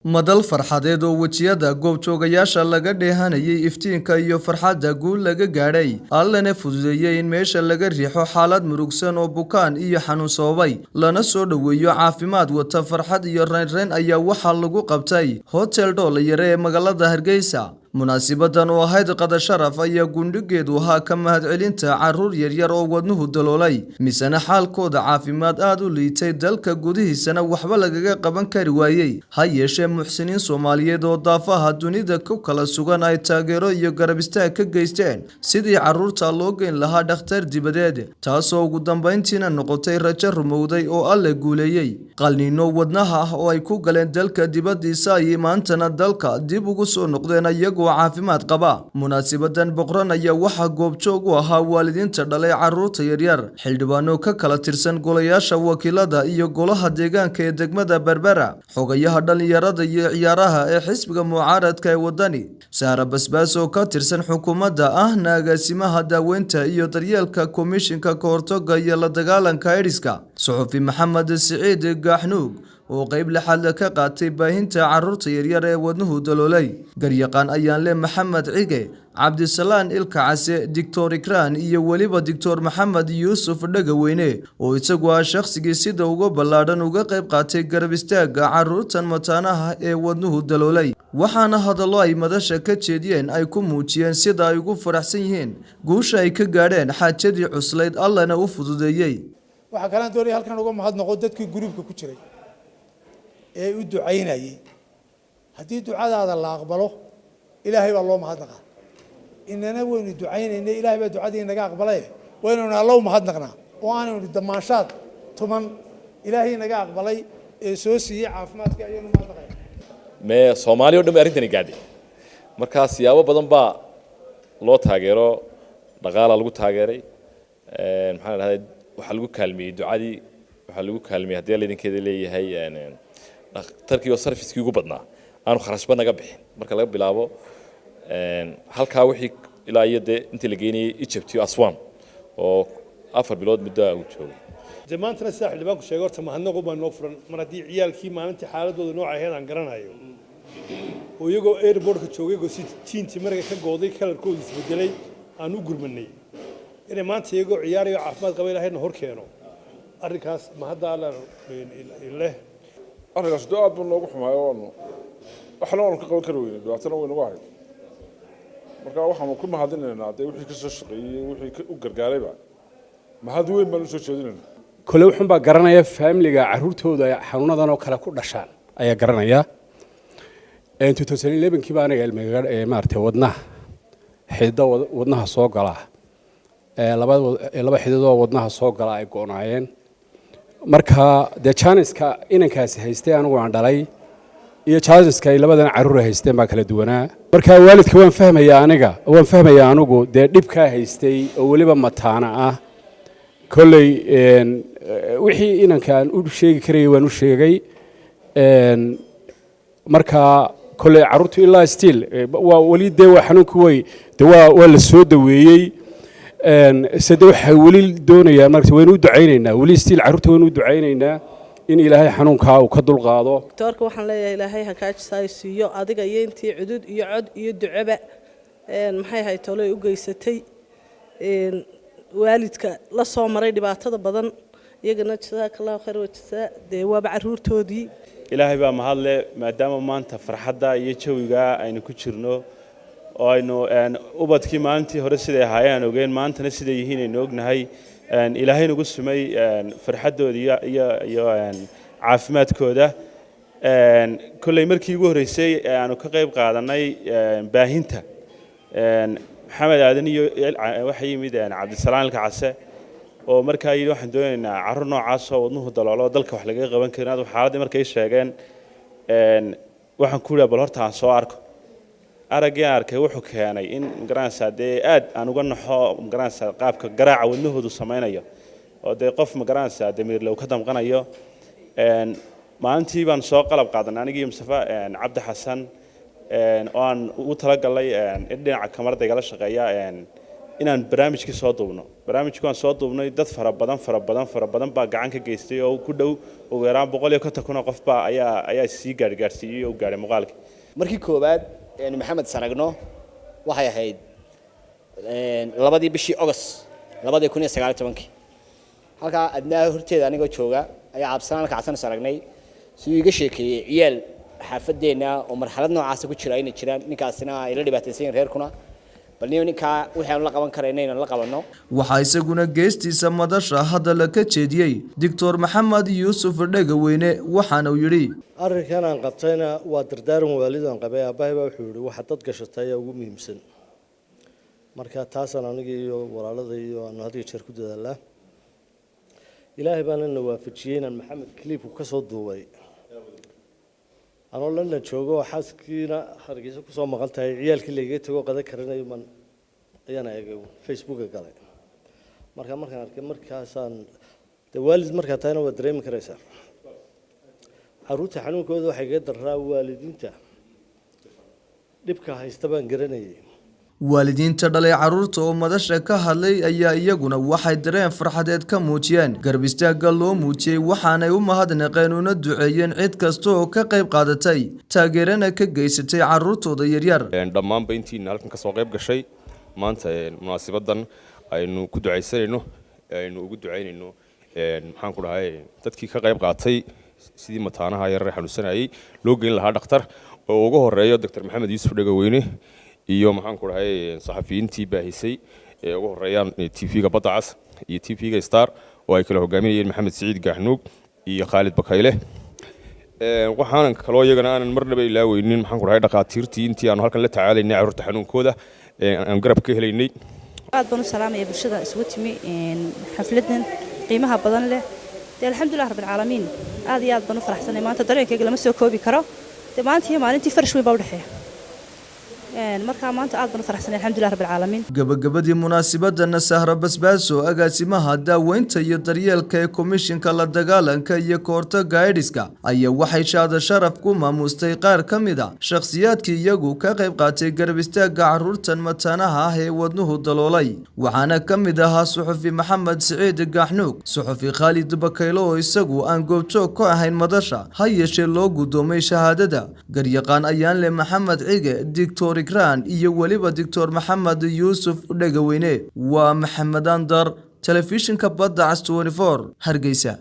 Madal farxadeed oo wejiyada goobjoogayaasha laga dheehanayay iftiinka iyo farxadda guul laga gaadhay, Allana fududeeyey in meesha laga riixo xaalad murugsan oo bukaan iyo xanuun sababay, lana soo dhoweeyo caafimaad wata farxad iyo raynrayn, ayaa waxaa lagu qabtay Hotel Dhoolayare ee magaalada Hargeysa. Munaasibadan oo ahayd qada sharaf ayaa gundhigeedu ahaa ka mahadcelinta caruur yaryar oo wadnuhu daloolay, misena xaalkooda caafimaad aada u liitay, dalka gudihiisana waxba lagaga qaban kari waayey. Ha yeeshee, muxsiniin Soomaaliyeed oo daafaha dunida ku kala sugan ay taageero iyo garab istaag ka geysteen sidii caruurta loo geyn lahaa dhakhtar dibadeed, taasoo ugu dambeyntiina noqotay rajo rumowday oo Alle guuleeyey. Qalniino wadnaha ah oo ay ku galeen dalka dibadiisa ayay maantana dalka dib ugu soo noqdeen iyagoo caafimaad qaba. Munaasibadan boqran ayaa waxaa goobjoog u ahaa waalidiinta dhalay caruurta yaryar, xildhibaano ka kala tirsan golayaasha wakiilada iyo golaha deegaanka ee degmada Berbera, xogayaha dhalinyarada iyo ciyaaraha ee xisbiga mucaaradka ee Wadani, Sahra Basbaas oo ka tirsan xukuumadda ahna agaasimaha daaweynta iyo daryeelka Komishinka Kahortaga iyo la Dagaalanka Aidiska, suxufi Maxamed Siciid Gaaxnuug oo qeyb lixaad ka qaatay baahinta caruurta yaryar ee wadnuhu daloolay, garyaqaan Ayaanle Maxamed Cige, Cabdisalaan Ilka Case, Doctor Ikraan iyo weliba Doctor Maxamed Yuusuf Dhegaweyne oo isagu ah shakhsigii sida uga ballaadhan uga qayb qaatay garab istaagga caruurtan mataanaha ee wadnuhu daloolay. Waxaana hadallo ay madasha ka jeediyeen ay ku muujiyeen sida ay ugu faraxsan yihiin guusha ay ka gaadheen xaajadii cuslayd, Allana u fududeeyey. Waxaa kalaan doonaya halkan uga mahadnaqo dadkii group-ka ku jiray ee u ducaynayey. Haddii ducadaada la aqbalo, Ilaahay baa loo mahadnaqaa. Inana waynu ducaynaynay, Ilahay baa ducadii inaga aqbalay. Waynaynu Alla u mahadnaqnaa oo aanaynu damaanshaad tuman. Ilaahay inaga aqbalay ee soo siiyey caafimaadka ayaynu mahadnaqaya. Mee, Soomaaliya o dhan bay arrintani gaadhay. Markaa siyaabo badan baa loo taageero. Dhaqaalaa lagu taageeray, maxaa la dhahday, waxaa lagu kaalmiyey ducadii, waxaa lagu kaalmiyey haddii alla idinkeeda leeyahay dhakhtarkii oo service-kii ugu badnaa aanu kharashba naga bixin marka laga bilaabo halkaa wixii ilaa iyo dee intii la geynayay Egypt iyo Aswan oo 4 bilood muddo uu joogay. Dee maantana sidaa xildhibaanku sheegay, horta mahadnaqu baa noo furan. Mar haddii ciyaalkii maalintii xaaladooda nooca ahayd aan garanayo oo iyagoo airportka joogay goositiintii marka ka gooday, kalarkoodu isbedelay, aan u gurmanay, inay maanta iyagoo ciyaarayo caafimaad qaba Ilaahayna hor keeno, arrinkaas mahadda Alla leh. Arrinkaas dee aad buu noogu xumaayo, waanu waxna waanu ka qaban kari weyne, dhibaatana way nagu ahayd. Marka waxaanu ku mahadinaynaa dee wixii ka soo shaqeeyey, wixii u gargaarayba, mahad weyn baan usoo jeedinaynaa. Kole wuxuun baa garanaya faamiliga carruurtooda xanuunadan oo kale ku dhashaan ayaa garanaya. 2011kii baa aniga ilmiga maaragtay wadnaha xididda wadnaha soo galaa, laba laba xididoo wadnaha soo gala ay go'naayeen. Marka dee chance-ka inankaasi haystay anigu aan dhalay iyo chance-ka ay labadan carruur haysteen baa kala duwanaa. Marka waalidka waan fahmayaa, aniga waan fahmayaa anigu dee dhibkaa haystay oo weliba mataana ah. Kolley wixii inankaan u sheegi karayay waan u sheegay. Marka kolley carruurtu ilaa still waa weli dee waa xanuunku way de waa la soo daweeyey, se de waxay weli doonayaan marka waynu u ducaynaynaa weli still carruurta, waynu u ducaynaynaa in Ilaahay xanuunkaa uu ka dulqaado. Doctoorka waxaan leeyahay, Ilaahay hakaajisaayo siiyo adiga iyo intii cudud iyo cod iyo ducoba maxay ahayd toley u geysatay waalidka la soo maray dhibaatada badan. Iyagana jazaaka Allahu khayr wajazaa, dee waaba caruurtoodii. Ilaahay baa mahadle, maadaama maanta farxadda iyo jawiga aynu ku jirno oo aynu ubadkii maalintii hore siday ahaayeen aan ogeen, maantana siday yihiin aynu ognahay. Ilaahay nagu sumay farxaddooda iyo caafimaadkooda. Kolley markii ugu horreysay ee aanu ka qayb qaadanay baahinta Maxamed Aadan iyo waxaa yimid Cabdisalaan Ilka Case oo markaa yidhi, "Waxaan doonaynaa carruur noocaas oo wadnuhu daloolo, dalka wax lagaga qaban karin." Adigu xaaladdii markay sheegeen, waxaan ku yidhi, "Bal horta aan soo arko." Araggii aan arkay wuxuu keenay in magaranaysaa dee aad aan uga naxo, magaranaysaa, qaabka garaaca wadnahoodu samaynayo oo dee qof magaranaysaa damiirle uu ka damqanayo. Maalintii baan soo qalab qaadanay anigii Mustafa Cabdi Xasan oo aan ugu talagalnay in dhinaca kamarada igala shaqeeya. Inaan barnaamijkii soo duubno, barnaamijkii waan soo duubnay. Dad fara badan, fara badan, fara badan baa gacan ka geystay oo ku dhow ugu yaraan 150,000 oo qof baa ayaa sii gaargaarsiiyey oo gaadhay muuqaalkii. Markii koowaad eenu Maxamed saragno waxay ahayd 2dii bishii August 2019-kii. Halkaa adnaa horteeda anigoo jooga ayaa Cabsanaan kacsan is aragnay, siduu iga sheekeeyey ciyaal xaafadeenna oo marxalad noocaasa ku jira inay jiraan, ninkaasina ay la dhibaataysan yihiin reerkuna, bal niyo ninkaa wixii aanu la qaban karayna inaan la qabanno. Waxaa isaguna geestiisa madasha hadalla ka jeediyey Doctor Maxamed Yuusuf Dhegaweyne, waxaana uu yidhi: Arrinkan aan qabtayna waa dardaaran waalidaan qabay. Aabbahay baa wuxuu yihi, waxa dad gashata ayaa ugu muhiimsan. Marka taasaan aniga iyo walaalada iyo aanu had iyo jeer ku dadaalaa. Ilaahay baana na waafajiyey inaan Maxamed clipku ka soo duubay anoo London joogo oo xaaskiina Hargeysa kusoo maqan tahay, ciyaalkii lagaga tago, qada karinayo man ayaan eegay, Facebooka galay. Marka markaan arkay, markaasaan dee waalid markaa tahayna waa dareemi karaysaa carruurta xanuunkooda. Waxay kaga daraa waalidiinta dhibka haysta baan garanayay. Waalidiinta dhalay carruurta oo madasha ka hadlay ayaa iyaguna waxay dareen farxadeed ka muujiyeen garab istaagga loo muujiyey, waxaanay u mahadnaqeen una duceeyeen cid kasta oo ka qayb qaadatay, taageerana ka geysatay carruurtooda yaryar. Dhammaanba intiina halkan ka soo qayb gashay maanta munaasibadan aynu ku ducaysanayno, aynu ugu ducaynayno, maxaan ku dhahay, dadkii ka qayb qaatay sidii mataanaha yarar xanuunsanayay loo geyn lahaa dhakhtar, oo ugu horeeyo Doctor Maxamed Yuusuf Dhegaweyne iyo, maxaan ku dhahay, saxafiyiintii baahisay ee ugu horeeyaan TV-ga Badda Cas iyo TV-ga Star oo ay kala hogaaminayeen Maxamed Siciid Gaaxnuug iyo Khaalid Bakayle. Waxaanan kaloo iyagana aanan marnaba ilaaweynin, maxaan ku dhahay, dhakhaatiirtii intii aanu halkan la tacaalaynay carruurta xanuunkooda aan garab ka helaynay. Aad baan u salaamaya bulshada isugu timi xafladan qiimaha badan leh. Dee alxamdulilah rabbilcaalamiin, aad iyo aad baan u faraxsanay maanta. Dareenkayga lama soo koobi karo. Dee maanta iyo maalintii farash weyn baa udhexeeya. Markaa maanta aad baan u faraxsanay, alxamdulilah rabbilcaalamiin. Gabagabadii munaasabadana, Sahra Basbaaso, agaasimaha daaweynta iyo daryeelka ee Komishinka la Dagaalanka iyo Kahortaga Aidiska, ayaa waxay shaada sharaf ku maamustay qaar ka mid a shakhsiyaadkii iyagu ka qayb qaatay garab istaagga carruurtan mataanaha ah ee wadnuhu daloolay. Waxaana ka mid ahaa suxufi Maxamed Siciid Gaaxnuug, suxufi Khaalid Bakaylo oo isagu aan goobjoog ka ahayn madasha, ha yeeshee loo guddoomay shahaadada, garyaqaan Ayaanle Maxamed Cige, Doctor Ikraan iyo weliba Doctor Maxamed Yuusuf Dhegaweyne. Waa Maxamed Andar, telefishinka Badda Cas 24, Hargeysa.